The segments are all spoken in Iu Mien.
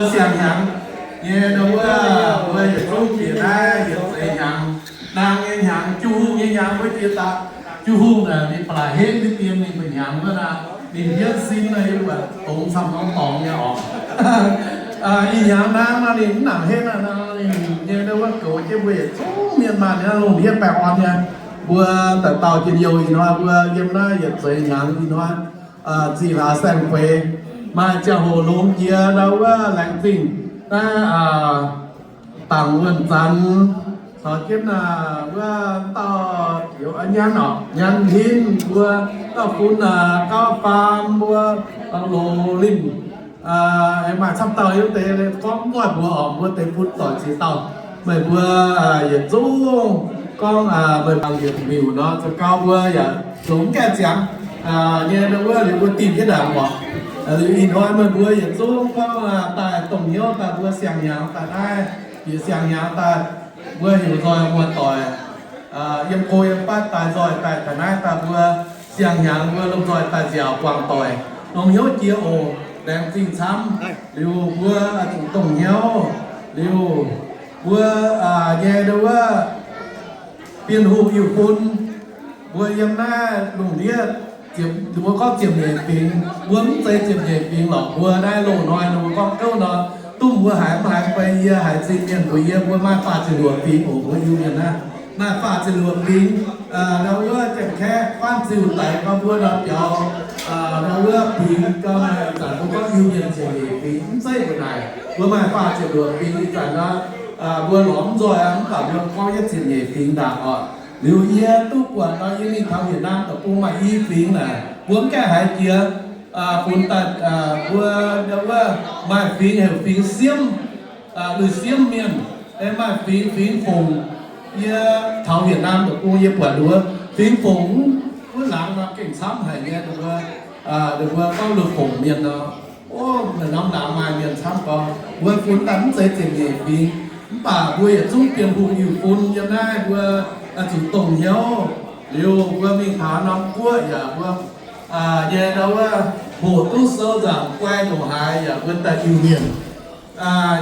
Siang-hnyangx nyei ndau wuov, mbuo yietc zungv bieqc naaiv yietc zeix hnyangx, naang nyei hnyangx, jiu hungh nyei hnyangx, mbuo jiex daaih jiu hungh naaic, ninh ba'laqc henv mv dien ninh mbuo hnyangx wuov naaic, ninh hietv sin naaic, yie mbuo dongz camv norm dorngx nyei oc. Ih hnyangx naang nor ninh mv nangc henv naaic, ninh nyei ndau wuov goux jienv mbuo yietc zungv mienh maanh nyei lungh ndiev baengh orn nyei. Mbuo daaih dauh jiex youh ih hnoi mbuo yiem naaiv yietc zeix hnyangx ih hnoi, zih hlaax saeng-feix, maaih ziangh hoc longx jiex ndau wuov laengz zingh naaiv, dangc wuonh zanc caux jienv wuov dauh youz nyanv oc, nyanv hinv mbuo, dauh fun gauv faam mbuo, loz linh, aengx maaih camv dauh yiem deix gorngv mv oix mbuox oc, mbuo deix bun doic ziex dauh. Meih mbuo yietc zungv gorngv meih mbuo yietc miuc nor, zoux gau mbuo yaac zoux mv gaengh ziangx nyei ndau wuov liuz mbuo dingh jienv ndaangc oc. Liuz ih hnoi meih mbuo yietc zungv gorngv daaih dongh hnyouv daaih mbuo siang-hnyangx daaih naaiv, bieqc siang-hnyangx daaih mbuo heuc nzoih muoz-doic yiem go yiem fatv daaih nzoih daaih taux naaiv daaih mbuo siang-hnyangx mbuo lomh nzoih daaih nziaauc buangh doic, longc hnyouv jiex oc. Laengz zingh camv. Liuz mbuo zuqc dongh hnyouv liuz mbuo nyei ndau wuov Bienh Hungh Iu-fun, mbuo yiem naaiv lungh ndiev, mbuo gorngv ziepc nyeic fingx, mbuo mv zeiz ziepc nyeic fingx lorqc. Mbuo naaiv loz-hnoi nor mbuo gorngv gouv nor, duqv mbuo haiz mv haiz fai yie haiz zingh mienh mbuox yie mbuo maaih faah ziepc luoqc fingx oc. Mbuo Iu-Mienh naaiv maaih faah ziepc luoqc fingx. Ndau wuov Janx-Kaeqv faanv ziuh daic gorngv mbuo nor biaux ndau wuov fingx gau, ih zanc mbuo gorngv Iu-Mienh ziepc nyeic fingx mv zeiz mbuo naaic. Mbuo maaih faah ziepc luoqc fingx ih zanc nor, mbuo lorz mv nzoih aqv, mv baac mbuo gorngv yietv ziepc nyeic fingx ndaangc oc. Liuz yie duqv buatc nor, yie mingh taux Yietc Naamh Deic-Bung maaih i fingx naaic, mbuo mv gaengh haiz jiex funx daaih, mbuo ndau wuov maaih fingx heuc fingx Siemv, lui Siemv mienh, maaih fingx, fingx Fongc. Yie taux Yietc Naamh Deic-Bung yie buatc nduov fingx Fongc wuov laangz nor gengh camv haic nyei, ninh mbuo gorngv lui Fongc mienh nor. O, naaiv norm laangz maaih mienh camv gorngv mbuo funx daaih mv zeiz ziepc nyeic fingx, mv baac mbuo yietc zungv Bienh Hungh Iu-fun yiem naaiv mbuo zuqc dongh hnyouv. Liuz mbuo mingh taux norm guoqv yaac mbuo nyei ndau wuov hoqc duqv sou nzaangc guai ndongc haaix yaac mbuo daaih Iu-Mienh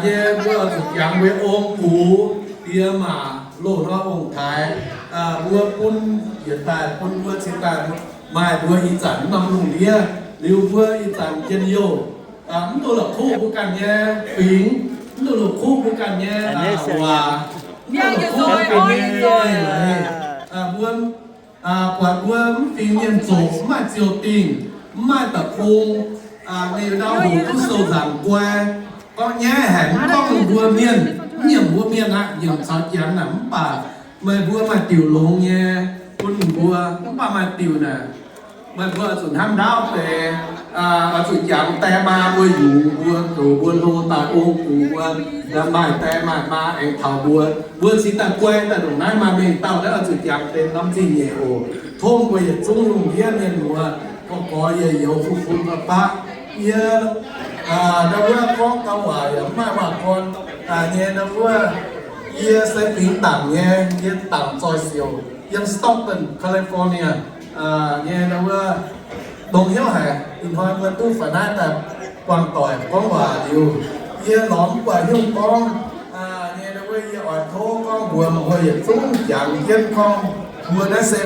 nyei mbuo zuqc jangx mbuo ong-gux, diex maac, loz-hnoi ong-taaix, mbuo bun yietc daaih bun mbuo cingx daaih maaih mbuo ih zanc norm lungh ndiev. Liuz mbuo ih zanc njien-youh, mv duqv la'kuqv mbuo ganh nyei fingx, mv duqv la'kuqv mbuo ganh nyei waac, mv duqv la'kuqv mbuo ganh nyei leiz. Mbuo buatc mbuo mv fingx mienh zoqc, mv maaih ziouc dingh, mv maaih da'bung, ninh ndau hoqc duqv sou nzaangc guai, gorngv nyaiv haic, mv gorngv mbuo mienh, mv nyiemc mbuo mienh aqv, nyiemc caux Janx aac, mv baac meih mbuo maaih diuc longx nyei bun mbuo, mv baac maaih diuc naaic, meih mbuo oix zuqc hnamv ndaauv deix, oix zuqc jangx die maa mbuo yungz mbuo, goux mbuo hlo daaih ong-gux mbuo, maaih die maaih maa aengx taux mbuo, mbuo cingx daaih guai daaih ndongc naaiv maaih mengh dauh naaiv oix zuqc jangx deix norm zingh nyeic oc. Tov mbuo yietc zungv lungh ndiev mienh muoz, gorx-gorx yie youz, fun-fun baqv baqv, yie ndau wuov gorngv gau waac yaac mv maaih waac gorn nyei ndau wuov. Yie se fingx Dangc nyei, yie Dangc Zoih Siouc, yiem Stockton, California nyei ndau wuov dongh hnyouv haic. Ih hnoi mbuo duqv faaux naaiv daaih buangh doic gorngv waac liuz, yie lorz mv buatc nyungc gorngv nyei ndau wuov, yie oix tov gorngv mbuox meih mbuo yietc zungv jangx jienv gorngv mbuo naaiv se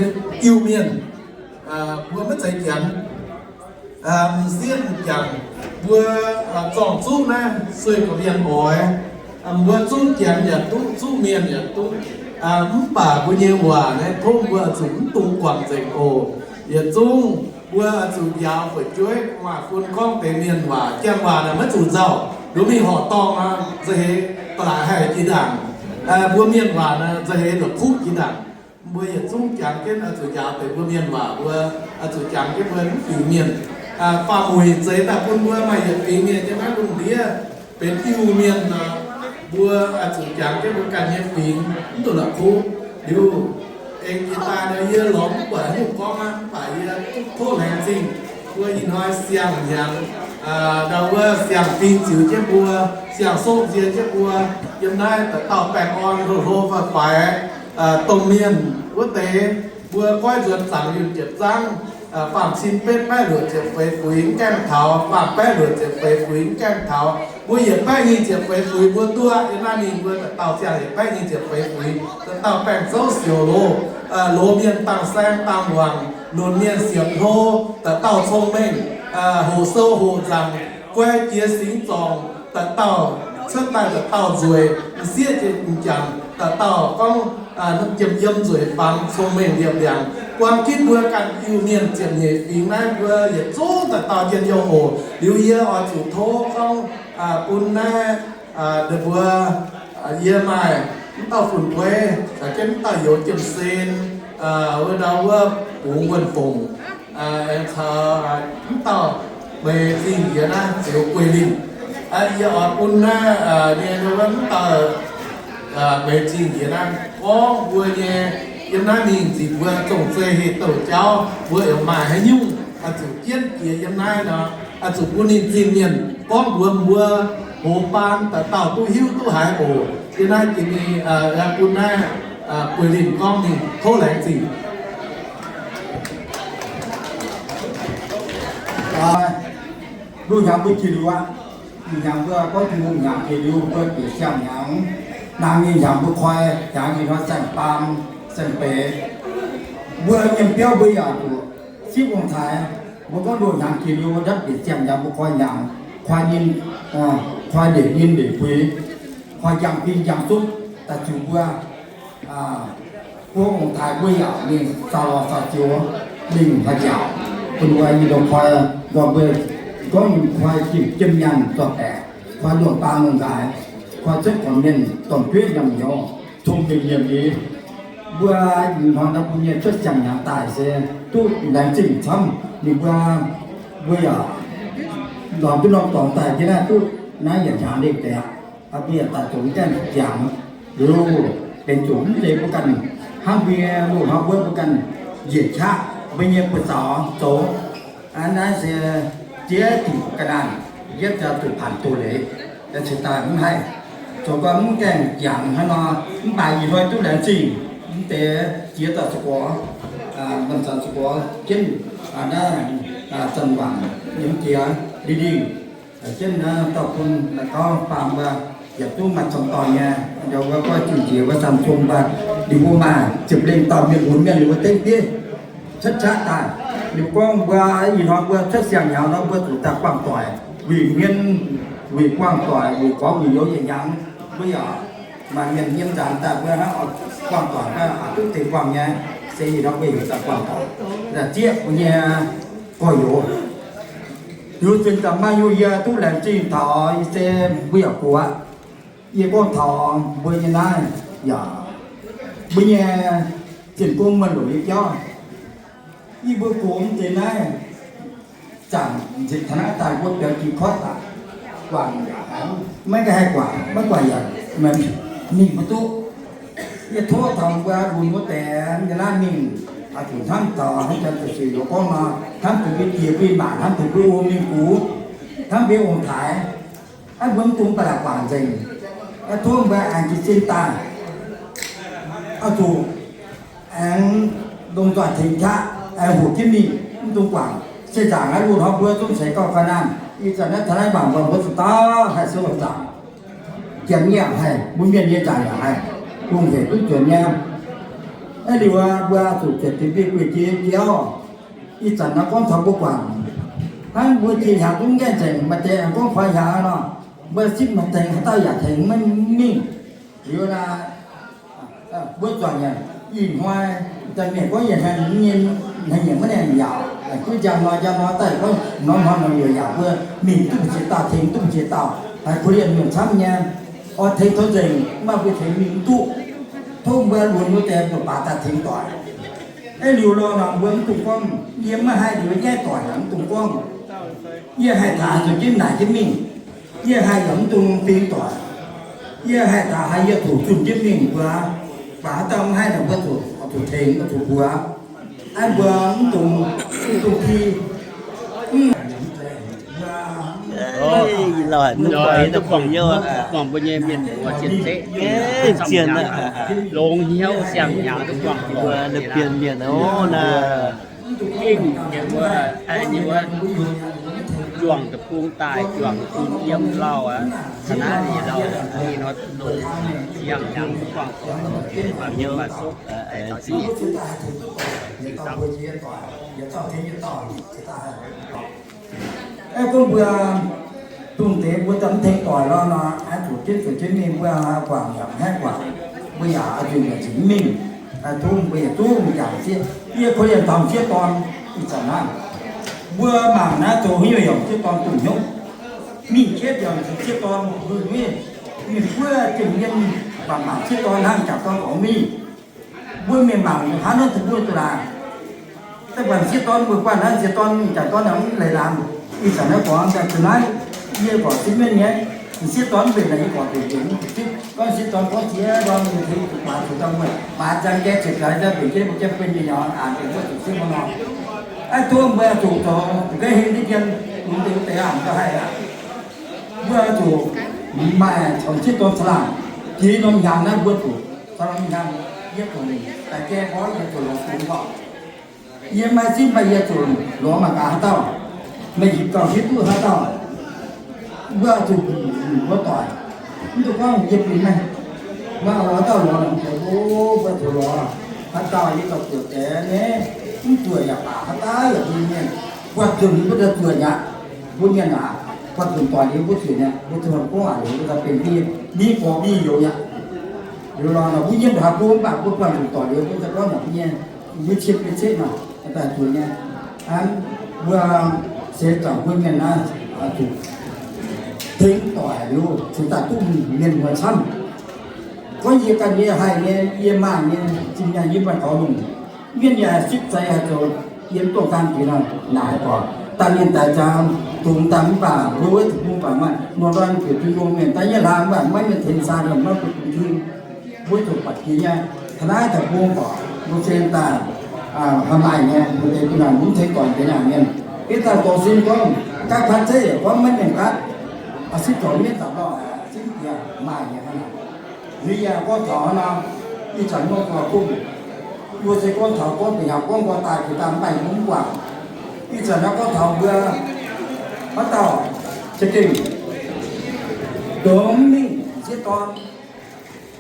Iu-Mienh, mbuo maiv zeiz Janx. M'sieqv m'jangc, mbuo zorng-zuqv naaiv sueih gorqv-mienh oix, mbuo zuqv Janx yaac duqv, zuqv mienh yaac duqv, mv baac mbuo nyei waac naaiv tov mbuo zuqc mv dungx guangc nzengc oc. Yietc zungv mbuo zuqc njaaux fu'jueiv maaih fun gorngv deix mienh waac. Janx waac naaic maiv zuqc nzauh, nduov mingh horqc dorngh nor nza'heix ba'laqc haih jiex ndaangc. Mbuo mienh waac naaic nza'heix la'kuqv jiex ndaangc. Mbuo yietc zungv jangx jienv oix zuqc njaaux deix mbuo mienh waac, mbuo oix zuqc jangx jienv mbuo mv fingx mienh. Faam-mueic zeix daaih bun mbuo maaih yietc fingx mienh yiem naaiv lungh ndiev benx Iu-Mienh nor, mbuo oix zuqc jangx jienv mbuo ganh nyei fingx mv duqv la'kuqv. Liuz aengx jiex daaih nor yie lorz mv buatc nyungc gorngv aqv, mv baac yie duqv tov laengz zingh mbuo ih hnoi siang-hnyangx ndau wuov siang-fim ziux jienv mbuo, siang-soqv nzie jienv mbuo yiem naaiv dauh dauh baengh orn hlo hlo faix-faix, domh mienh wuov deix, mbuo goiv nzuonx zaangc yunh jiepc zangv, Faam cin betv baeqv luoqc ziepc feix fuix mv gaengh taux, faam baeqv luoqc ziepc feix fuix mv gaengh taux. Mbuo yietc baeqv nyic ziepc feix fuix mbuo duqv, yiem naaiv mingh mbuo dauh dauh ziangh yietc baeqv nyic ziepc feix fuix, dauh dauh baengh zouv siouc loz, loz mienh dangh saeng dangh muangx, lunc mienh siepv hlo, dauh dauh cong-mengh, hoqc sou hoqc nzaangc, guai jiex singx zorngc, dauh dauh cuotv daaih dauh dauh nzueic, m'sieqv jiex m'jangc, dauh dauh gorngv jiem yiem nzueic fangx, cong-mengh liepc ndiangx. Buang gitv mbuo ganh Iu-Mienh ziepc nyeic fingx naaiv mbuo yietc zungv dauh dauh njien-youh oc. Liuz yie oix zuqc tov gorngv bun naaiv ninh mbuo, yie maaih mv dauh Fun Guei, caux jienv mv dauh Youz Jiem Sen, wuov ndau wuov Bungx Wuonh Fongc, aengx caux mv dauh Meix Zingh Njiec naaiv, Zioux Gueix Linh. Yie oix bun naaiv nyei mv dauh Meix Zingh Njiec naaiv gorngv mbuo nyei yiem naaiv mingh nzipc mbuo zong-zei heh douh jauv, mbuo yaac maaih haaix nyungc oix zuqc jienv jiex yiem naaiv nor, oix zuqc bun ninh zingh mienh gorngv mbuox mbuo hoz baan dauh dauh duqv hiuv duqv haiz oc. Yiem naaiv jiex mingh bun naaiv Gueix Linh gorngv mingh. Tov laengz zingh. Nduqc hnyangx mbuo jiex liuz aqv. Nduqc hnyangx mbuo gorngv jiex nduqc hnyangx jiex liuz mbuo bieqc siang-hnyangx. Naang nyei hnyangx mbuo koi hnyangx ih hnoi saeng-baam saeng-beix. Mbuo nyei biauv mbuo yaac zuqc sipv ong-taaix. Mbuo gorngv nduqc hnyangx jiex liuz ndapv bieqc siang-hnyangx mbuo koi hnyangx, koi nyinh, koi ndeic nyinh ndeic buix, koi njang fing njang zopv daaih ziux mbuo Buo ong-taaix mbuo yaac mingh saauv lorz saauv zioux, mingh haih njaaux, bun mbuo nyei longc koi, nqorn mbuo gorngv koi jiem nyaanh zorqv baeqc, koi longc baan longc nqaaix, koi cuotv gormx mienh dorn-jueiv nyaanh nyouz, cong-mengh mienh liuz. Mbuo ih hnoi naaiv mbuo nyei cuotv siang-hnyangx daaih se duqv laengz zingh camv. Ninh mbuo, mbuo yaac lorz duqv norm dorngx daaih jienv naaiv duqv naaiv yietc hnyangx lengh deix aqv. Mbuo yaac daaih zoux gaengh jangx liuz, benx zuqc mv zeiz mbuo ganh hnangv mbuo nyei loz-hnoi wuov mbuo ganh njiec qaqv mbuo nyei buoz-zaux zoux. Naaiv se ziex diuc ga'naaiv yietv zuqc paanc doz leiz, cingx daaih mv haih zoux gau mv gaengh jangx hnangv nor. Mv baac ih hnoi duqv laengz zingh mv deix ziex dauh za'gengh, mbuo zanc za'gengh jienv naaiv zanc-waangc yiem jiex Li Lingh jienv naaiv dauh bun naaiv gauv faam mbuo yietc zungv maaih camv dorn nyei, njoux wuov goiv zingh jiex wuov Samson mbuo, ninh mbuo maaih ziepc lengh dauh mienh lunx mienh liuz wuov dengv diev cuotv qaqv daaih. Ninh gorngv mbuo ih hnoi mbuo cuotv siang-hnyangx nor mbuo zuqc daaih buangh doic, wuic hmien, wuic buangh doic, wuic gorx wuic youz yietc hnyangx. Mbuo yaac maaih mienh yiem nzaanx daaih mbuo hnangv buangh doic, mbuo duqv deix buangh nyei, se ih hnoi mbuo heuc daaih buangh doic, zieqv mbuo nyei gorx-youz. Liuz zinh daaih maaih nyungc yie duqv laengz zingh taux yie se mbuo yaac gox. Yie gorngv taux mbuo nyei naaiv yaac, mbuo nyei zinh gong maaih loc nyei jauv. Yie mbuo gox mv deix naaiv zaangc nzipc taux naaiv daaih mbuo biaux jiex koiv daaih, guangc yaac maiv haih guangc, maiv guangc yaac mingh maiv duqv. Yie tov taux mbuo lunx wuov deix nyei naaiv mingh, zuqc hnamv taux hnangv janx deic-bung youz gorngv nor, hnamv deix mbuo jiex mbuo maac, hnamv deix mbuo ong mingh gux, hnamv mbuo ong-taaix. Aa, mbuo mv dungx ba'laqc guangc nzengc. Tov mbuo aengx jiez sin daaih, oix zuqc aengx longc doic tengx qaqv, aengx hoqc jienv mingh, mv dungx guangc. Se zaangc naaiv loz-hnoi mbuo zungv seix gauh ga'naanh. Ih zanc naaiv taux naaiv mangc mbuo, mbuo zuqc dauh haih se longc zaangc. Janx nyei yaac haih, mbuo mienh nyei zaangc yaac haih, lungh hec duqv zuonx nyei. Aa, liuz mbuo zuqc zuotc deix mbiv gueic jiex jauv. Ih zanc naaiv gorngv taux mbuo guangc, hnangv mbuo jiex hnyangx zungv gaengh nzengc, maaih deix aengx gorngv koi hnyangx nor, mbuo sipv maaih deix haaix dauh yaac tengx maiv mingh. Liuz naaiv, mbuo zuangx nyanc ih hnoi, daaih mienh gorngv yietc hnoi nyei, hnoi nyanc maiv nyanc yaac, duqv njang hnoi njang hnoi daaih gorngv hnoi hnoi nor yaac yaac mbuo mingh duqv mbu'ziex dauh, tengx duqv mbu'ziex dauh, haiz korv-lienh mienh camv nyei. Oix tengx taux nzengc, mv baac mbuo tengx mingh mv duqv. Tov mbuo lunx wuov deix mbuo baac daaih tengx doic. Aa, liuz lorh nor mbuo mv dungx gorngv, yie maiv haih liuz nyaiv doic, mv dungx gorngv. Yie haih taux zuqc jienv naaic jienv mingh. Yie haih yaac mv dungx fingx doic. Yie haih taux haaix yie zuqc zunh jienv mingh mbuox, baac haaix dauh mv haih nor mbuo zuqc, zuqc tengx, zuqc mbuox. Aa, mbuo mv dungx, mv dungx ki. Mbuo nyei mienh muoz zien zeqv, zien aqv. Longx hnyouv siang-hnyangx duqv buangh mbuo Iu-Mienh mienh oc naaiv. Gengh nyei wuov, nyei wuov, juangc deic-bung daaih, juangc deic-bung yiem lauh aqv. Caux naaiv nyei lauh, ninh nor longc ziangh hnyangx guangc doic, maaih yiem maaih sopv, ziqc. Aeqv, gorngv mbuo dongh deix mbuo daaih mv tengx doic lorqc nor, aeqv, zuqc jienv zuqc jienv mingh mbuo guangc yaac mv haih guangc, mbuo yaac oix zuqc nyanc ziqc mv mingh, tov mbuo yietc zungv jangx sieqv. Yie koi yienh taux sieqv dorn ih zanc naaiv, mbuo mangc naaiv zoux haaix nyungc yaac sieqv dorn dongh hnyouv. Mingh kietv yaac sieqv dorn lui lui, mingh buov jiem yiem, mangc mangc sieqv dorn hnangv jangc dorn oix mingh. Mbuo mienh mangc haaix norm duqv mbuo duqv laanh. Da'faanh sieqv dorn mbuo guanh naaiv sieqv dorn jangc dorn yaac mv leiz laanh. Ih zanc naaiv gorngv daaih zuqc naaiv, yie gorngv zipv mienh nyei, sieqv dorn mbenc naaic yie gorngv mbenc mbenc mv zuqc zipv. Gorngv sieqv dorn gorngv jiex dorn mingh tengx zuqc baaix zuqc dangh mbuo, baaix ziangx gaengh ziepc zuoqv daaih mbenc jienv mbuo jienv bun nyei nyaux, an deix mbuo zuqc zipv nor. Aeqv, tov mbuo zuqc zoux zuqc gaengh hingh diqv dien, mv deix wuov deix aqv, mv haih aqv. Mbuo zuqc maaih caux sieqv dorn caangh laangh, jiex norm hnyangx naaiv mbuo zuqc caangh laangh hnyangx, yie zuqc daaih gaengh gorngv yie zuqc lorz bungx gorngv, yie maiv zipv mv baac yie zuqc lorz mangc gaax haaix dauh, meih hipc gauh hiuv duqv haaix dauh. Mbuo zuqc mbuox doic, mv dungx gorngv yie bun meih, maiv oix haaix dauh lorz lorz, mbuo zuqc lorz haaix dauh yie gauh zuqc deix nyei, mv zuqc yaac baac haaix dauh yaac bun mienh, buatc nzunc mbuo daaih zuqc aqv. Mbuo mienh aac, buatc nzunc doic liuz mbuo zuqc aqv, mbuo zuqc gorngv aqv, liuz mbuo daaih benx mbuo mienh, mbuo gorx mbuo youz aqv. Liuz lorz nor mbuo yiem haaix mbuo mv baac mbuo buatc nzunc doic liuz mbuo daaih gorngv nor mbuo nyei, mbuo cien mbuo cetv nor, daaih zuqc nyei. Mbuo se zaangc mbuo mienh naaiv zuqc tengx doic liuz cingx daaih duqv mienh muoz camv. Gorngv yie ganh yie haih nyei, yie maaih nyei, zinh nyaanh yie maaih taux lungh, mienh yaac sipv zeiz haih zoux yiem dongh daan jiex nor naaic gorx. Daaih mienh daaih zaam dungx daaih mv baac mbuo wuov zuqc bun baac maaih nor ndorn bieqc bun mbuo mienh daaih nyei hlaax mv baac maiv mienh tengx saa nor maiv bun bun mbuo zuqc buatc jiex nyei. Taux naaiv daaih bun gorx mbuo se daaih haaix maaih nyei mbuo deix bun naaic mv tengx doic deix naaic mienh. Ih zanc dorh sin gorngv gapv kaav zeiv yaac gorngv maiv mienh gapv, sipv zoux mienh zaangc nor, sipv jiex maaih nyei hnangv naaic. Liuz yaac gorngv taux nor, ih zanc nor gorx bun mbuo se gorngv taux gorngv bieqc hnyangx gorngv nqoi daaih jiex daaih mv baac yie mbuo mv guangc. Ih zanc naaiv gorngv taux mbuo haaix dauh za'gengh dongh mingh sieqv dorn,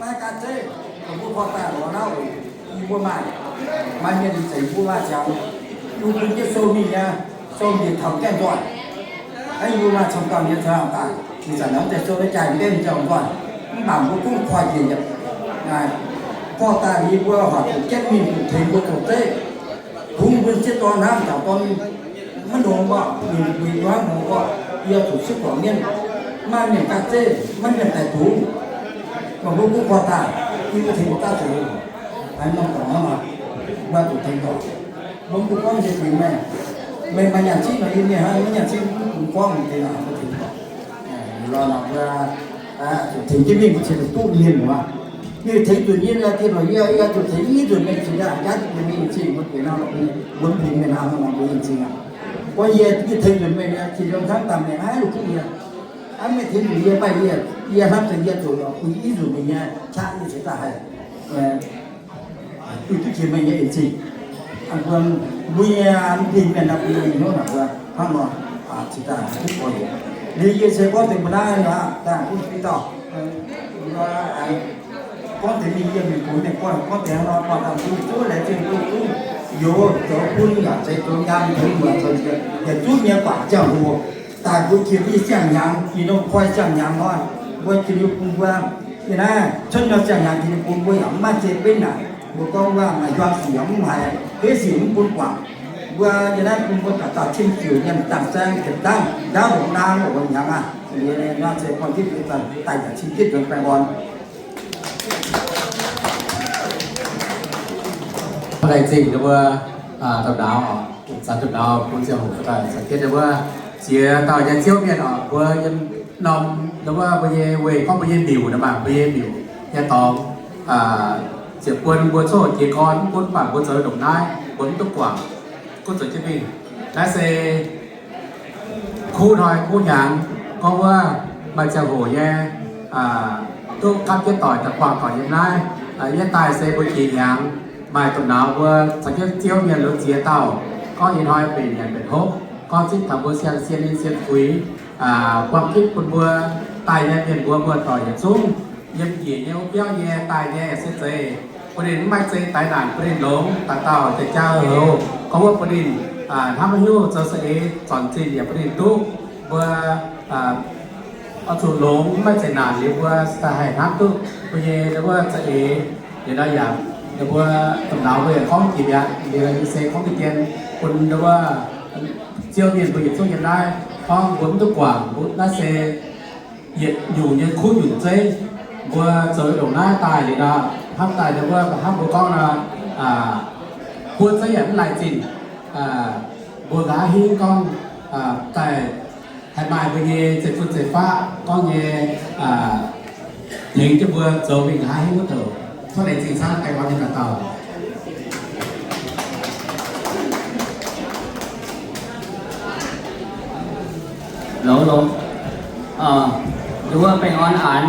maiv gapv zeiv, dongh mbuo korv daaih lorz naaiv oc, yie mbuo maaih, maaih mienh zeix mbuo maaih ziangx, yie mbuo bun jienv sou mingh nyei, sou mingh taux gaengh nzoih. Hnangv yie mbuo maaih camv dauh nyei caux daaih, ih zanc naaiv deix sou naaiv jaaix mv gaengh nzoih, mv baac mbuo gunv koi njiec yietc, korv daaih yie mbuo horpc zuqc jienv mingh zuqc tengx mbuo zoux zeiv. Kungx mbuo sieqv dorn hnangv, jangc dorn maiv longx mbuo, ninh mbuo hnangv longx mbuo, yie zuqc sieqv dorn mienh, maaih mienh gapv zeiv, maaih mienh daic zuqc. Mv baac mbuo gunv korv daaih, yie mbuo tengx mbuo daav zuqc, haaix norm dorngx hnangv nor, mbuo zuqc tengx dorngx. Mbuo mv bun gorngv nziex fingx meih, meih maaih nyaanh zipv nor yie mienh hnangv, maiv nyaanh zipv mv bun gorngv deix nor mbuo tengx dorngx. Lorz nor mbuo zuqc tengx jienv mingh mbuo cingx zuqc duqv mienh muoz. Mingh tengx nzunc yie, yie tengx nzunc yie, yie zuqc tengx i nzunc mienh cingx daaih jaav duqv mingh cingx mbuo benx nor, mbuo mv bun mienh hnangv nor mbuo yie cingx aqv. Gorngv yie, yie tengx nzunc meih, yie cingx nzunc hnamv daaih meih naaiv lungh kuv yie. Aa, meih tengx nzunc yie, mv baac yie, yie hnamv daaih yie zuqc bun i nzunc mienh nyei qaqv yie cingx daaih haih duqv jiex meih nyei en zingh. Mbuo, mbuo nyei mv bun mienh naaiv mbuo nyei hnyouv naaic mbuo hnangv nor cingx daaih haih duqv gorx-youz. Liuz yie se gorngv deix mbuo naaiv aqv, daaih bun bun dauh gorngv deix mingh yiem mingh bun mienh gorngv, gorngv deix nor, buatc daaih mbuo zuqc laengz zingh mbuo duqv youz zoux bun yaac zeiz zoux nyaanh zoux muoc zoux njiec, yietc zungv nyei guangc ziangh hoc daaih mbuo jiex mingh siang-hnyangx, jiex nor koi siang-hnyangx nor, mbuo jiex liuz bun mbuo, yie naaiv cuotv nor siang-hnyangx jiex liuz bun mbuo yaac mv maaih zeiv benv naaic. Mbuo gorngv waac maaih hiuang sic yaac mv haiz, heiv sic mv bun guangc. Mbuo yie naaiv bun mbuo dauh dauh cin ziouc nyei dangh saeng ziepc dangh, ndaauv longc naang longc hnyangx aqv. Liuz nor se gorngv jienv daaih yaac cin jienv nzuonx baengh orn. Laengz zingh mbuo domh nauz, zanc domh nauz bun ziangh hoc daaih caux jienv mbuo ziex dauh nyei ziouv mienh oc, mbuo yiem norm wuov mbuo nyei weih gorngv mbuo nyei miuc nor maah, mbuo nyei miuc nyei dorngx, ziouc bun mbuo coqv jiez gorn, mv bun bangc mbuo zoux ndongc naaiv, mbuo mv duqv guangc, gunv zoux jienv mingh. Naaiv se kuv hnoi kuv hnyangx gorngv wuov maaih ziangh hoc nyei, duqv gapv jienv doic daaih buangh doic yiem naaiv. Yie daaih se mbuo jiex hnyangx maaih domh nauz mbuo caux jienv ziouv mienh lorz ziex dauh, Gorngv ih hnoi mbenc nyanc mbenc hopv, gorngv zipv taux mbuo siang-sien ninh sien fuix, buang gitv bun mbuo daaih nyei mienh mbuo muoz-doic yietc zungv, yiem njiec nyei wuov biauv nyei daaih nyei se zeiz bun ninh mv maaih zei daix naanc, bun ninh longx dauh dauh jaa-jaa heuc, gorngv wuov bun ninh hnamv haaix nyungc zoux saeng-eix zornc zinh yaac bun ninh duqv. Mbuo oix zuqc longx mv maaih zeqc naanc liuz mbuo daaih haih hnamv duqv mbuo nyei wuov za'eix. Liuz nor yaac ninh mbuo domh nauz mbuo yaac gorngv jiex mi'aqv, liuz se gorngv deix dien bun wuov Ziouv mienh mbuo yietc zungv yiem naaiv gorngv mbuo mv duqv guangc, mbuo naaiv se yietc nyungc nyei kuv nyungc zeiv. Mbuo zoux ndongc naaiv daaih liuz nor, hnamv daaih ninh mbuo hnamv mbuo gorngv nor, buo zeiv yaac mv laih zinh. Mbuo nqa'haav hingv gorngv daaih haih maaih mbuo nyei zeiv-fun zeiv-faqv gorngv nyei tengx jienv mbuo zoux mingh nqa'haav hingv wuov douc. Tov laengz zingh camv deix gorngv nyei dauh dauh. Longx longx. Nduov baengh orn aanx,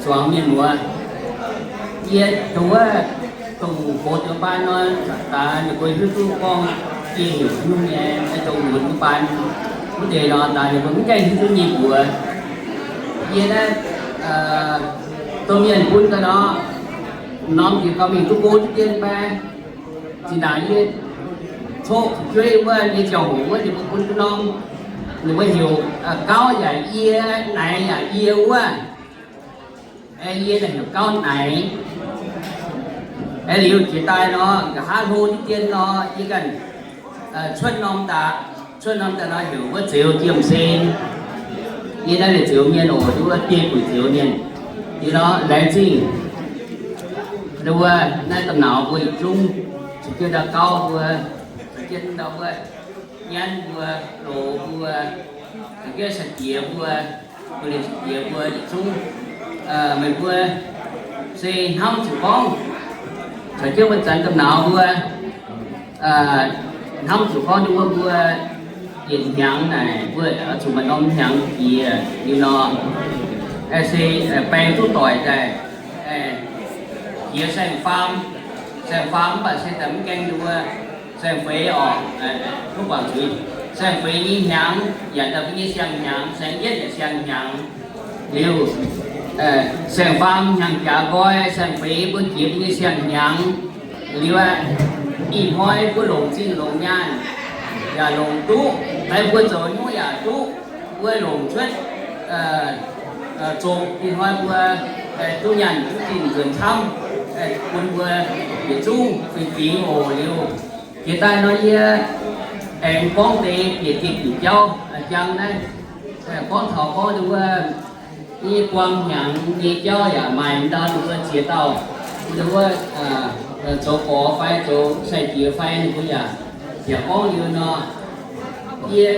zuangx mienh muoz. Yie nduov dongh gox deix baan nor, daaix ninh mbuo hiuv duqv gorngv yie heuc haaix nyungc nyei, dongh lunx baan wuov deix nor, daaix ninh mbuo mv gaengh hiuv duqv nyei mbuox. Yie naaiv domh mienh bun ga'naaiv norm jiex gauh mingh duqv go deix dien fai? Zinh ndaangc yie coqv fu'jueiv wuov, yie ziangh hoc wuov ninh mbuo bun duqv norm, ninh mbuo heuc gauv yaac yie, naix yaac yie wuov. Yie naaic heuc gauv naix. Liuz jiex daaih nor, nqa'haav hlo deix dien nor, yie ganh cuotv norm daaih, cuotv norm daaih nor heuc wuov Zeuz Jiem-Sen. Yie naaiv ninh Zeuz mienh oc, nduov biei buic Zeuz mienh. Yie nor laengz zingh nduov naaiv domh nauz mbuo yietc zungv caux jienv ndau gauv mbuo, caux jienv ndau wuov nyanv mbuo, loz mbuo, caux jienv sai-diex mbuo, mbuo liemh sai-diex mbuo yietc zungv, meih mbuo se hnamv zuqc gorngv caux jienv wuov zanc domh nauz mbuo hnamv zuqc gorngv nduov mbuo yietc hnyangx naaic mbuo zuqc maaih norm hnyangx jiex liuz nor, se baeng duqv doic daaih jiex saeng-faam. Saeng-faam mv baac se daaih mv gaengh nduov saeng-feix oc, duqv guangc zuiz. Saeng-feix nyei hnyangx yaac daaih mbuo nyei siang-hnyangx, saeng-yietv yaac siang-hnyangx. Liuz saeng-faam hnyangx jaax nqoi, saeng-feix mbuo jiex mbuo nyei siang-hnyangx. Liuz aqv, ih hnoi mbuo longc zinh longc nyaanh yaac longc duqv, daaih mbuo zoux nyungc yaac duqv, mbuo longc cuotv zoqc ih hnoi mbuo duqv nyaanh duqv zinh nzuonx camv bun mbuo yietc zungv fih fingx oc. Liuz jiex daaih nor yie aengx gorngv deix bieqc diuh jauv jang naaiv, gorngv taux gorngv nduov nyei buang hnyangx nyei jauv yaac maaih ndau nduov ziex dauh, nduov zoux gorx fai zoux sai-diex fai ninh mbuo yaac, yaac gorngv liuz nor, yie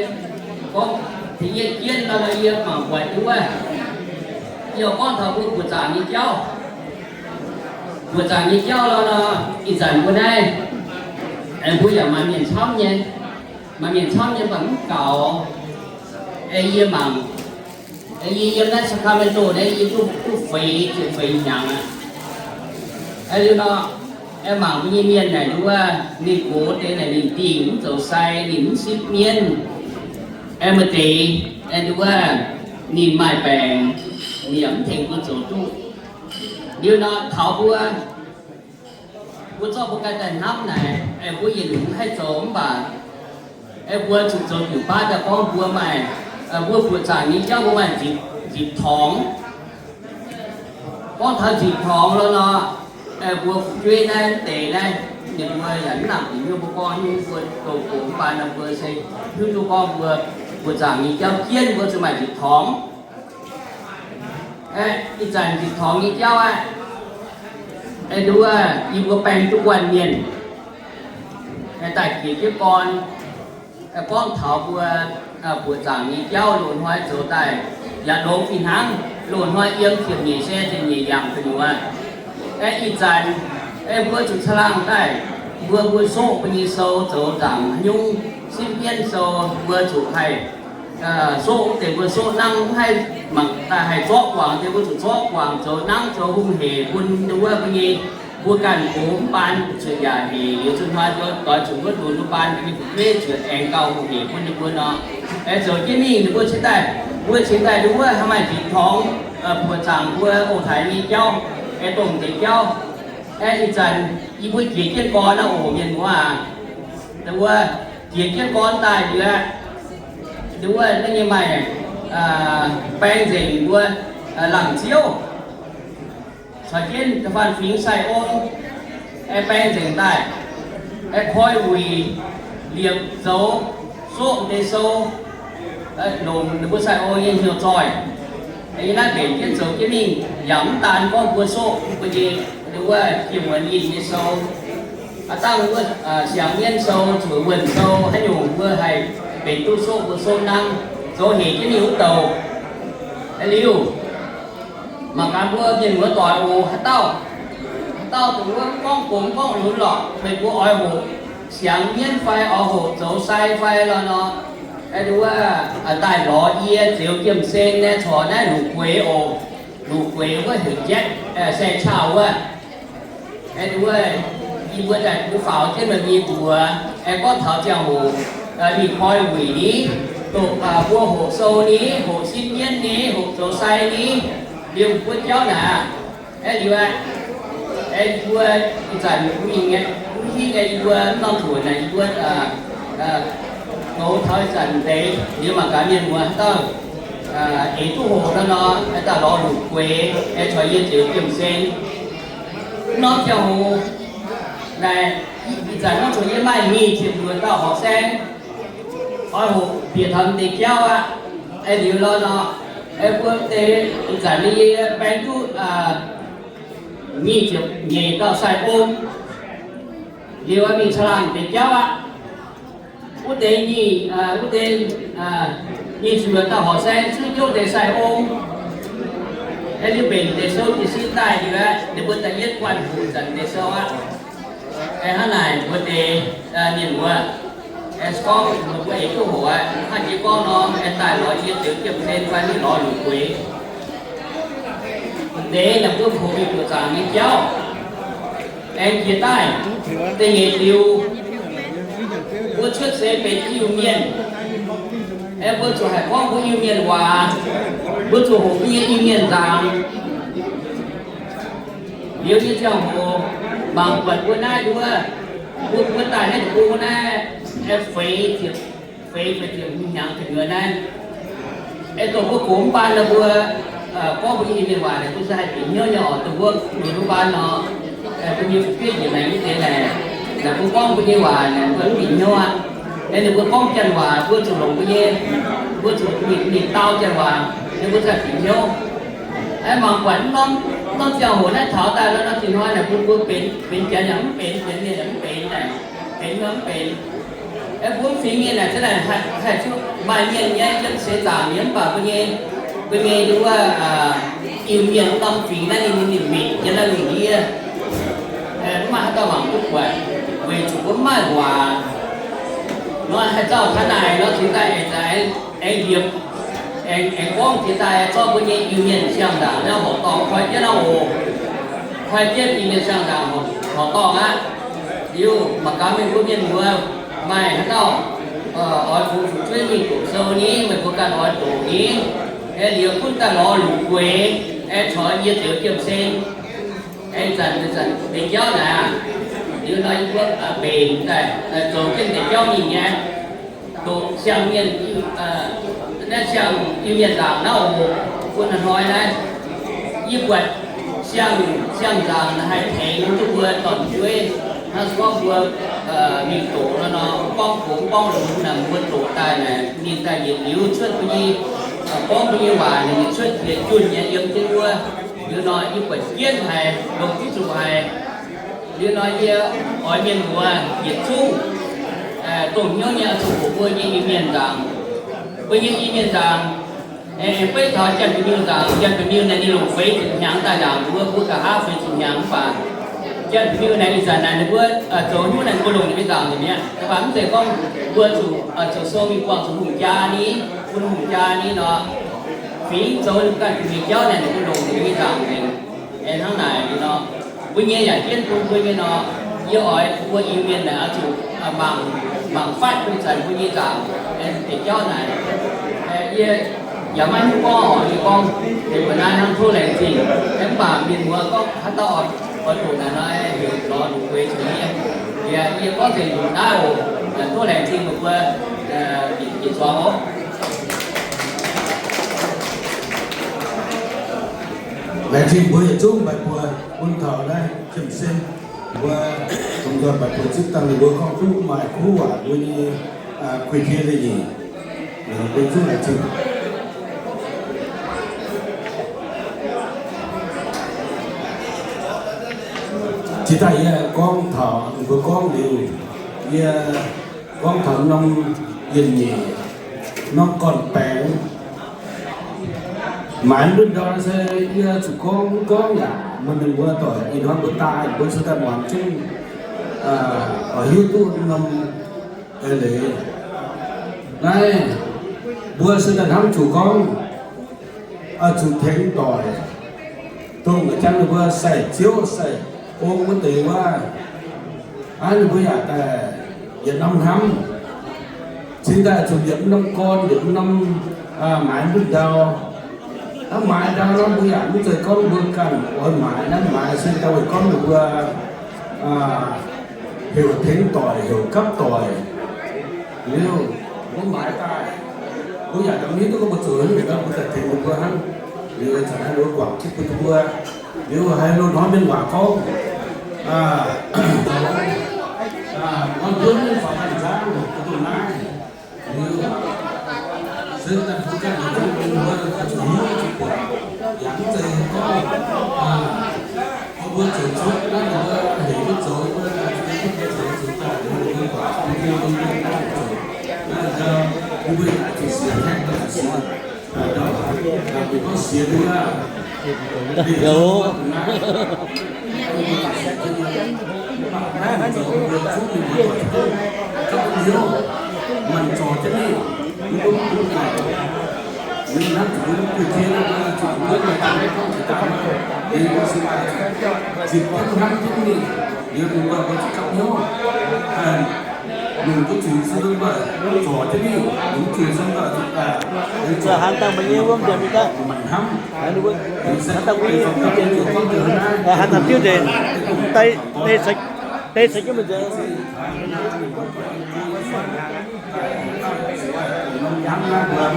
gorngv tengx yie jienv nor yie mangc buatc nduov, yie gorngv taux mbuo buoqc zaangc nyei jauv. Buoqc zaangc nyei jauv lorqc nor, ih zanc mbuo naaiv, mbuo yaac maaih mienh camv nyei, maaih mienh camv nyei mv baac mv gaux. Yie mangc, yie yiem naaiv Sacramento naaiv yie duqv feix ziepc feix hnyangx aqv. Liuz nor, mangc mbuo nyei mienh naaic nduov, ninh gox deix naaic ninh dingh mv zoux sai, ninh mv sipv mienv. Maaih deix nduov, ninh maaih baengc, ninh yaac mv tengx mbuo zoux duqv. Liuz nor taux mbuo, mbuo zorqv mbuo ganh daaih hnamv naaic, mbuo yietc liuz haih zoux mv baac mbuo zuqc zoux diuc baav daaih gorngv mbuo maaih, mbuo buoqc zaangc nyei jauv mbuo maaih nzipc torngx. Gorngv taux nzipc torngx lorqc nor, mbuo fu'jueiv naaiv deix naaiv, ninh mbuo yaac mv nangc dingc nyei mbuo gorngv nyei mbuo douh gox mv baac nor mbuo se hiuv duqv gorngv mbuo buoqc zaangc nyei jauv jienv mbuo zuqc maaih nzipc torngx. Ih zanc nzipc torngx nyei jauv aqv, nduov yie mbuo baeng duqv guanh mienh daaih jiex jienv gorn, gorngv taux mbuo buoqc zaangc nyei jauv loz-hnoi zoux daaih yaac longx fih hnangv. Loz-hnoi yiem ziepc nyeic se ziepc nyeic yangh gu'nyuoz. Ih zanc mbuo zuqc caangh laangh daaih, mbuo mbuo soqv mbuo nyei sou zoux nzaangc haaix nyungc, sipv mienv sou mbuo zuqc haih soqv deix mbuo soqv nangv, mv haih mangc daaih haih zorqv guangc deix mbuo zuqc zorqv guangc, zoux nangv zoux hungh heic bun nduov mbuo nyei Mbuo ganh gox mv baan zuqc yaac hec liuz zuqc hnoi doix zuqc wuov lunx mv baan, ninh fu'jueiv zuqc aengx gauh hoqc hec bun ninh mbuo nor. Aengx zoux jienv mingh ninh mbuo cingx daaih, mbuo cingx daaih nduov wuov haaix maaih njiec torngx, buoqc zaangc mbuo ong-taaix nyei jauv, aengx dongh deix jauv. Aengx ih zanc yie mbuo jiex jienv gorn naaiv oc, mienh muoz aac. Wuov jiex jienv gorn daaih liuz aqv, nduov wuov naaiv nyei maaih baeng nzengc mbuo laangz ziouv caux jienv da'faanh fingx sai-ong, aengx baeng nzengc daaih, aengx koi wuic liepc zoux soqv deix sou, longc ninh mbuo sai-ong nyei hnyouv zoih. Yie naaiv mbenc jienv zoux jienv mingh, yaac mv daan gorngv mbuo soqv mbuo nyei, nduov wuov jiex muonz yinh nyei sou, aa dangh wuov siangx mienv sou, zuqc wuonh sou, haaix nyungc mbuo haih mbenc duqv soqv mbuo soqv hnangv, zoux hec jienv mingh wuov douc. Liuz, mangc gaax mbuo mienh muoz doic oc, haaix dauh, haaix dauh dongh wuov gorngv gox gorngv lunx lorqc, meih mbuo oix hoqc siangx mienv fai oix hoqc zoux sai fai lorqc nor, nduov wuov daaih lorz yie Zioux Jiem Sen naaiv corc naaiv Luqc Gueix oc. Luqc Gueix wuov heuc Jatv, Sai Cau wuov. Nduov wuov, yie mbuo daaih mbuo faaux jienv meih mbuo nyei mbuox, aengx gorngv taux ziangh hoc mingh koi wuic ni, dongh mbuo hoqc sou ni, hoqc sin mienv ni, hoqc zoux sai ni, liemh mbuo jauv naaic aqv. Aeqv, liuz aqv, aeqv, yie mbuo ih zanc mingh nyei, mv hiuv nyei, yie mbuo mv norm nzunc naaic yie mbuo goux taux ih zanc deix liuz mangc gaax mienh muoz haaix dauh eix duqv hoqc nor, haaix dauh lorz Luqc Gueix, aengx corc yie Zioux Jiem Sen. Mv norm ziangh hoc naaic, ih zanc mv zuqc yie maaih nyic ziepc luoqc dauh horqc saeng oix hoqc bieqc taux deix jauv aqv. Aeqv, liuz lorqc nor, aeqv, mbuo deix ih zanc yie baeng duqv nyic ziepc nyeic dauh sai-ong. Liuz mingh caangh laangh deix jauv aqv. Wuov deix nyic, wuov deix nyic ziepc luoqc dauh horqc saeng zuov jienv deix sai-ong. Aeqv, liuz mbenc deix sou jiez sin daaih liuz aqv, ninh mbuo da'yietv guanh hoqc zanc deix sou aqv. Aeqv, hnangv naaic mbuo deix mienh muoz, aengx gorngv mbuo eix duqv hoqc aqv, hnangv jiex gorngv nor, aengx daaih lorz yie Zioux Jiem Sen fai mingh lorz Luqc Gueix. Deix naaic mbuo hoqc mingh buoqc zaangc nyei jauv, aengx jiex daaih da'nyeic liuz, mbuo cuotv seix benx Iu-Mienh. Aeqv, mbuo zuqc haih gorngv mbuo Iu-Mienh waac, mbuo zuqc hoqc mbuo nyei Iu-Mienh nzaangc. Liuz nyei ziangh hoc, mangc buatc mbuo naaiv nduov, mbuo, mbuo daaih naaiv nduov naaiv, aeqv, feix ziepc, feix feix ziepc hnyangx gu'nyuoz naaiv. Aeqv, dongh mbuo gox mv baan nor mbuo gorngv mbuo nyei Iu-Mienh waac naaic mbuo se haih bieqc hnyouv nyei oc. Dongh mbuo lunx mv baan nor, mbuo nyei fu'jueiv njiec maengc nyei deix naaic, naaic mbuo gorngv mbuo nyei waac naaic mbuo mv bieqc hnyouv aqv. Aeqv, ninh mbuo gorngv janx waac mbuo zuqc longc mbuo nyei, mbuo zuqc mingh, mingh dau janx waac, ninh mbuo zaih bieqc hnyouv. Aeqv, mangc buatc mv norm, mv norm ziangh hoc naaiv taux daaih lorqc nor, ih hnoi naaic bun mbuo benx, benx janx yaac mv benx, benx mienh yaac mv benx naaic, benx mv benx. Aeqv, mbuo fingx mienh naaic za'naaic haih, haih zuqc maaih mienh nyei yiem seix zaangc mienh mv baac mbuo nyei, mbuo nyei nduov wuov Iu-Mienh mv norm fingx naaiv ninh, ninh, ninh mingh yiem naaiv lungh ndiev mv maaih haaix dauh mangc duqv buatc, weic zuqc mbuo mv maaih waac nor, haih zauh taux naaic nor cingx daaih aengx, aengx liepc, aengx, aengx gorngv jiex daaih zorqv mbuo nyei Iu-Mienh siang-nzaangc naaiv horqc dorngh koi jienv naaiv oc. Koi jienv Iu-Mienh siang-nzaangc horqc dorngh aqv. Liuz mangc gaax meih mbuo mienh muoz maaih haaix dauh oix fungx fu'jueiv mingh doqc sou ni, meih mbuo ganh oix doqc ni, aeqv, liuz gunv daaih lorz Luqc Gueix, aeqv, corc yie Zioux Jiem Sen. Aeqv, zanc, zanc deix jauv naaic, liuz nor yie mbuo mbenc daaih zoux jienv deix jauv mingh nyei. Doqc siang-mienh, naaiv siang-Iu-Mienh nzaangc naaiv oc, bun hnoi-hnoi naaiv, yie buatc siang, siang-nzaangc haih tengx duqv mbuo dorn-jueiv. Hnangv gorngv mbuo mingh doqc nor, gorngv gox gorngv lunx naaic, mbuo doqc daaih naaic, ninh daaih yietc liuz cuotv mbuo nyei, gorngv mbuo nyei waac naaic, ninh cuotv jiex junh nyei yiem jienv wuov. Liuz nor yie buatc jienv haic, longc duqv zuqc haic. Liuz nor yie oix mienh muoz yietc zungv dongh hnyouv nyei zuqc hoqc mbuo nyei Iu-Mienh nzaangc. Mbuo nyei Iu-Mienh nzaangc, aengx beiv taux Janx-Ba'miuh nzaangc. Janx-Ba'miuh naaic ninh longc feix ziepc hnyangx daaih nzaangc mbuo, mbuo nqa'haav feix ziepc hnyangx mv baac Janx-Ba'miuh naaic ih zanc naaic ninh mbuo zoux hnyouv naaic mbuo longc ninh mbuo nzaangc nyei mi'aqv. Mv baac mv zeiz gorngv mbuo zuqc zoux sou mingh buangh zuqc hungh jaa ni, bun hungh jaa ni nor, fingx zoux ganh zuqc mingh jauv naaic ninh mbuo longc ninh mbuo nyei nzaangc nzengc. Aengx hnangv naaic nor, Mbuo nyei yaac jienv bun mbuo nyei nor, yie oix mbuo Iu-Mienh naaic oix zuqc mangc, mangc fatv duqv zanc mbuo nyei nzaangc, deix jauv naaic. Yie yaac maiv hiuv gorngv oc, yie gorngv deix mbuo naaiv hnangv tov laengz zingh. Mv baac mienh muoz gorngv haaix dauh oix doqc naaic nor, heuc lorz lungc gueix caux yie. Yie, yie gorngv deix lungc naaiv oc, tov laengz zingh meih mbuo yietc zuangx oc. Laengz zingh mbuo yietc zungv meih mbuo bun taux naaiv Jiem Sen, mbuo lomh nzoih meih mbuo zipv dangh ninh mbuo gorngv duqv maaih kuv waac mbuo nyei kuh jiex leiz-nyeic. Bun zungv laengz zingh. Jiex daaih yie gorngv taux ninh mbuo gorngv liuz, yie gorngv taux norm yienh nyeic, norm gorn-baengx. Maaiz ndunh ndau se yie zuqc gorngv, mv gorngv yaac mbuo mienh mbuo doic ih hnoi mbuo daaih mbuo se daaih muangx jienv oix hiuv duqv norm eix leiz. Naaiv mbuo se daaih hnamv zuqc gorngv oix zuqc tengx doic, dongh jangx ninh mbuo sai-ziouv sai-ong wuov deix wuov, aav ninh mbuo yaac daaih yietc norm hnamv. Cingx daaih zuqc yietc norm gorn, yietc norm maaiz ndunh ndau. Hnangv maaiz ndau nor mbuo yaac mv zeiz gorngv mbuo ganh oix maaiz naaiv maaiz, se daaih weic gorngv ninh mbuo heuc tengx doic, heuc gapv doic. Liuz mbuo maaiz daaih, mbuo yaac daaih mv hiuv duqv gorngv mbuo zoux haaix nyungc nor, mbuo daaih tengx ninh mbuo hnangv. Liuz zanc naaiv ninh mbuo guangc jienv bun mbuo, liuz haiz loz-hnoi mienh waac gorngv, norm buonv nyei faaux ganh nzangv, mbuo dongh naaiv. Liuz se daaih mbuo ganh zuqc mbuo zuqc hiuv zuqc buatc, yaac mv zeiz gorngv mbuo zoux cuotv naaiv, mbuo heuc mbuo zoux, mbuo zoux, zoux daaih mbuo guangc mbuo zoux, mbuo yaac zuqc sienx, zuqc sienx. Mbuo gorngv sienx mbuo, maaih zorc jienv ninh, mbuo mv duqv ganh, mbuo hnamv zuqc mbuo mv duqv jiex, mbuo zuqc mbuo maaih daaih gorngv zuqc daaih, zipc jienv hnamv jienv ninh, liuz mbuo mbuo zuqc gapv hnyouv. Lungh duqv zuqc se mbuo zorc jienv ninh, lungh zuqc se mbuo zuqc daaih, haaix dangh meih nyei wuom nzengc mingh daaih, haaix dangh mbuo nyei wuom nzengc, haaix dangh diuv nzengc, deix caux jienv meih nzengc.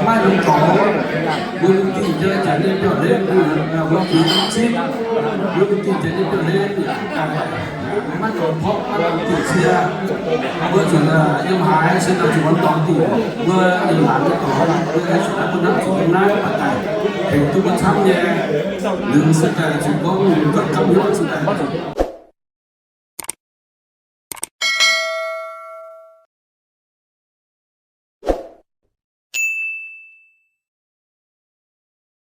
Maiv norm dorngx, mbuo mingh dingh jiex ninh biauv-hlen, mbuo mingh zipv, mbuo mingh dingh jiex ninh biauv-hlen, maiv dorngx porv, maiv norm dingh cie. Mbuo zuqc yiem haaix se daaih zuqc norm dorngx dingh, mbuo yiem haaix norm dorngx, mbuo aengx zuqc daaih mbuo hnamv zuqc yiem naaiv baac daaih tengx duqv mbuo camv nyei. Liuz se daaih zuqc gorngv mbuo gapv hnyouv se daaih